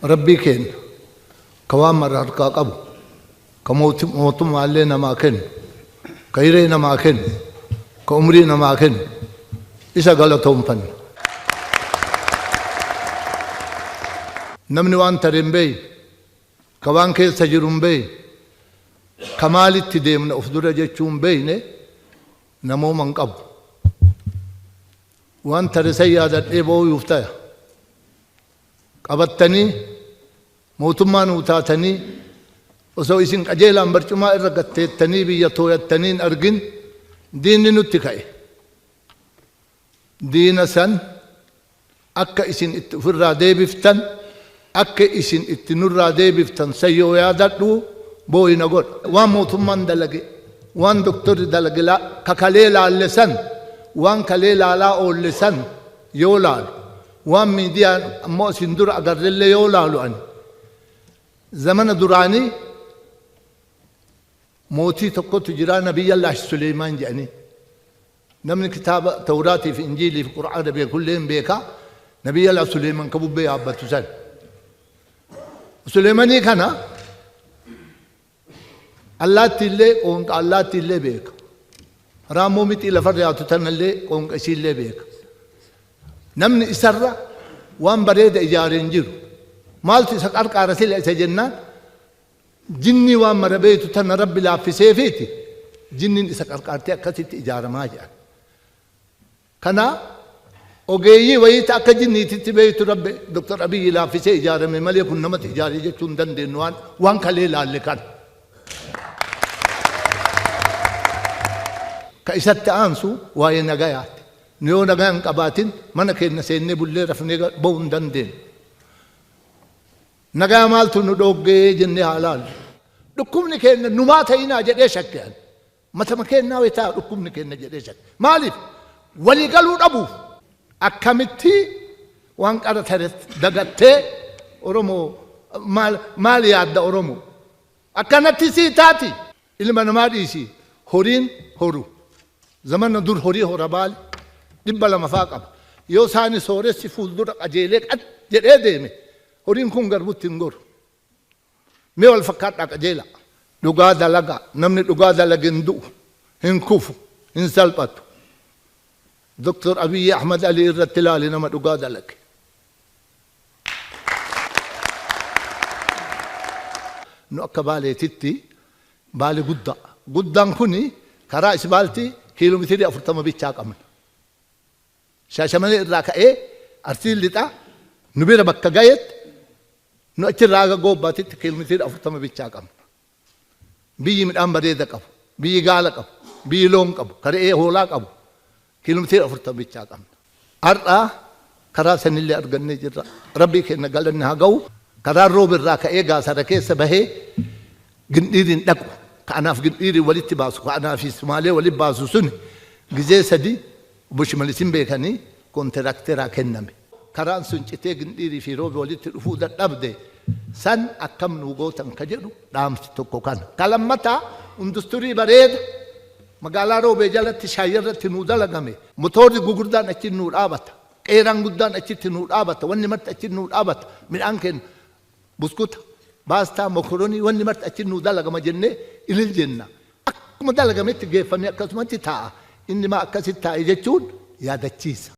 Rabbii keenya ka waan mara harkaa qabu, ka mootummaallee namaa kennu, ka hiree namaa kennu, ka umrii namaa kennu, isa galatoonfanna. Namni waan tare hin beeyne, ka waan keessa jiru hin beeyne, ka maalitti deemna of dura jechuu hin beeyne, namooma hin qabu. Waan tare san yaadadhee booyuuf taya. Qabattanii mootummaa nuu taatanii osoo isin qajeelaan barcumaa irra gatteettanii biyya tooyattanii hin argin diinni nutti ka'e. Diina san akka isin itti ufirraa deebiftan, akka isin itti nurraa deebiftan san yoo yaadadhu booyi na godha. Waan mootummaan dalage, waan doktorri dalage ka kalee laalle san, waan kalee laalaa oolle san yoo laalu, waan miidiyaan ammoo isin dura agarrellee yoo laalu, ani zamana duraanii mootii tokkotu jira, Nabiyyallaahi Suleymaan jedhanii. Namni kitaaba Tawraatii fi Injiilii fi Qur'aana beekullee hin beeka. Nabiyyallaahi Suleymaan ka bubbee yaabbatu san. Suleymanii kana allaattiillee, qoonqa allaattiillee beeka. Raammoo mixii lafarra yaatu tanallee qoonqa isiillee beeka. Namni isarra waan bareeda ijaare hin jiru. Maaltu isa qarqaara sila isa jennaan, jinnii waan mara beektu tana Rabbi laaffiseefiiti, jinniin isa qarqaartee akkasitti ijaaramaa jedhan. Kana ogeeyyii wayiita akka jinniititti beektu Rabbi Dr. Abiyyi laaffisee ijaarame malee kun namatti ijaare jechuu hin dandeenyu, waan kalee laalle kana. Ka isatti aansu waa'ee nagayaati. Nu yoo nagaa hin qabaatin mana keenya seennee bullee rafnee ba'uu hin dandeenyu. Nagaa maaltu nu dhooggee jennee haa laallu. Dhukkubni keenya numaa ta'inaa jedhee shakke ani. Matama keenyaa wayi ta'a dhukkubni keenya jedhee shakke. Maaliif? Walii galuu dhabuuf. Akkamitti waan qara tare dagattee Oromoo maal maal yaadda Oromoo? Akkanatti sii taati. Ilma namaa dhiisi, horiin horu. Zamana dur horii hora baali 200 faa qaba. Yoo saani sooressi fuuldura qajeelee qad jedhee deeme, horiin kun garbutti hin goru. Mee wal fakkaadhaa, qajeelaa. Dhugaa dalagaa. Namni dhugaa dalage hin du'u, hin kufu, hin salphatu. Dr. Abiyyi Ahmad Ali irratti ilaali nama dhugaa dalage. Nu akka Baaleetitti Baale guddaa. Guddaan kuni karaa isbaaltii kiiloomeetirii 40 bichaa qabna. Shaashamanee irraa ka'ee Arsiin lixaa nu bira bakka gahetti, nu achirraa haga Goobbaatitti kiiloomeetirii 40 bichaa qabna. Biyyi midhaan bareeda qabu, biyyi gaala qabu, biyyi loon qabu, ka re'ee hoolaa qabu kiiloomeetirii 40 bichaa qabna. Har'a karaa sanillee argannee jirra. Rabbii keenya galanni haa ga'u. Karaan Roob irraa ka'ee Gaasara keessa bahee Gindhiiriin dhaqu, ka anaaf Gindhiiriin walitti baasu, ka anaa fi Sumaalee walitti baasu suni gizee sadi Obbo Shimallisin beekanii kontiraakteraa kenname. Karaan sun citee Gindhiirii fi Roobi walitti dhufuu dadhabde san akkam nuu gootan ka jedhu dhaamsi tokko kana. Ka lammataa, industirii bareeda magaalaa Roobee jalatti Shaayyarratti nuu dalagame. Motoorri gugurdaan achitti nuu dhaabata. Qeeraan guddaan achitti nuu dhaabata. Wanni marti achitti nuu dhaabata. Midhaan keenya buskuta, baastaa, mokoronii, wanni marti achitti nuu dalagama jennee ilil jenna. Akkuma dalagametti geeffamee akkasumatti taa'a. Inni maa akkasitti taa'e jechuun yaadachiisa.